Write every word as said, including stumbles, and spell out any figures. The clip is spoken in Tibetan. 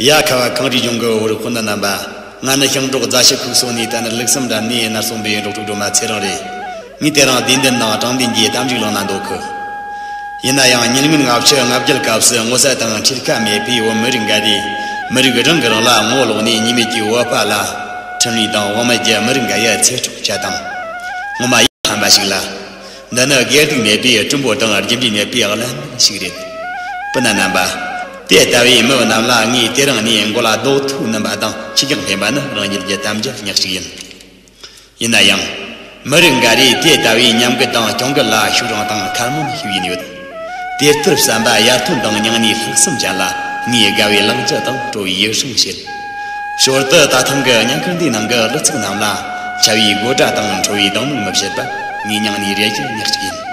ཡ། ཁ་བ་གངས་རིའི་ལྗོངས་ཀྱི་བོད་རིགས་སྤུན་ཟླ་རྣམ་པ། ང་ནི་ཞིང་འབྲོག་རྫ་ཆུ་ཁུག་སོ་ནས་གཏན་ལུགས་བསམ་འདྲ་ནས་ནར་སོང་པའི་འབྲོག་ཕྲུག་སྒྲོལ་མ་ཚེ་རིང་རེད། ངས་དེ་རིང་བདེན་ལྡན་དང་དྲང་བདེན་གྱི་གཏམ་རྒྱུད་གླེང་ན་འདོད་གི། ཡིན་ན་ཡང་ཉིན་ལྔ་ལྔ་བཅུ་ང་བརྒྱད་སྐབས་སུ་ངོ་ཚ་དང་འཁྲིས་ཁ་མེད་པའི་བོད་མི་རིགས་འགའ་རེས། མི་རིགས་རང་གིས་རང་ལ་ངོ་ལོག་ནས་ཉེས་མེད་ཀྱི་བོད་པ་ལ་ཁྲིམས་ལུགས་དང་དབང་མེད་ཀྱི་མི་རིགས་འགའ་ཡི་ཚེ་སྲོག་བཅད་དང་། ངོ་མ་ཡིད་ཕམ་པ་ཞིག་ལ། འདི་ནི་དགེ་སྡིག་མེད་པའི་སྲིན་པོ་དང་རྒྱུ་འབྲས་མེད་པའི་གླེན་ཞིག་རེད། སྤུན་ཟླ་རྣམ་པ། དེ་ལྟ་བུའི་མི་རྣམས་ལ་ངས་དེ་རིང་ནས་མགོ་ལ་རྡོག་ཐུག་བསྣུན་པ་དང་ཆེ་རྒྱང་འཕེན་པ་ནི་རང་ཉིད་ཀྱི་གཏམ་རྒྱུད་ཉག་གཅིག་ཡིན། ཡིན་ན་ཡང་། མི་རིགས་འགའ་རེས་དེ་ལྟ་བུའི་ཉམས་རྒུད་དང་གྱོང་རྒུད་ལ་ཤུགས་རིང་དང་ཁ་སྣོན་ཞུས་ཡིན་ཡོད། དེ་ལྟར་བསམ་པ་ཡར་ཐོན་དང་སྙིང་ནས་ལྷག་བསམ་ཅན་ལ་ངས་དགའ་བའི་ལེགས་སྐྱེས་དང་སྤྲོ་བའི་ཡིད་བཞིན་བྱེད། ཞོར་དུ་ད་ཐེངས་ཀྱི་བརྙན་འཕྲིན་འདིའི་ནང་གི་བླུ་ཚིག་རྣམས་ལ་འཆལ་བའི་དགོད་སྒྲ་དང་ཁྲོ་བའི་གདེང་ལུགས་མི་བྱེད་པ་ངས་སྙིང་ནས་རེ་རྒྱུ་ཉག་གཅིག་ཡིན།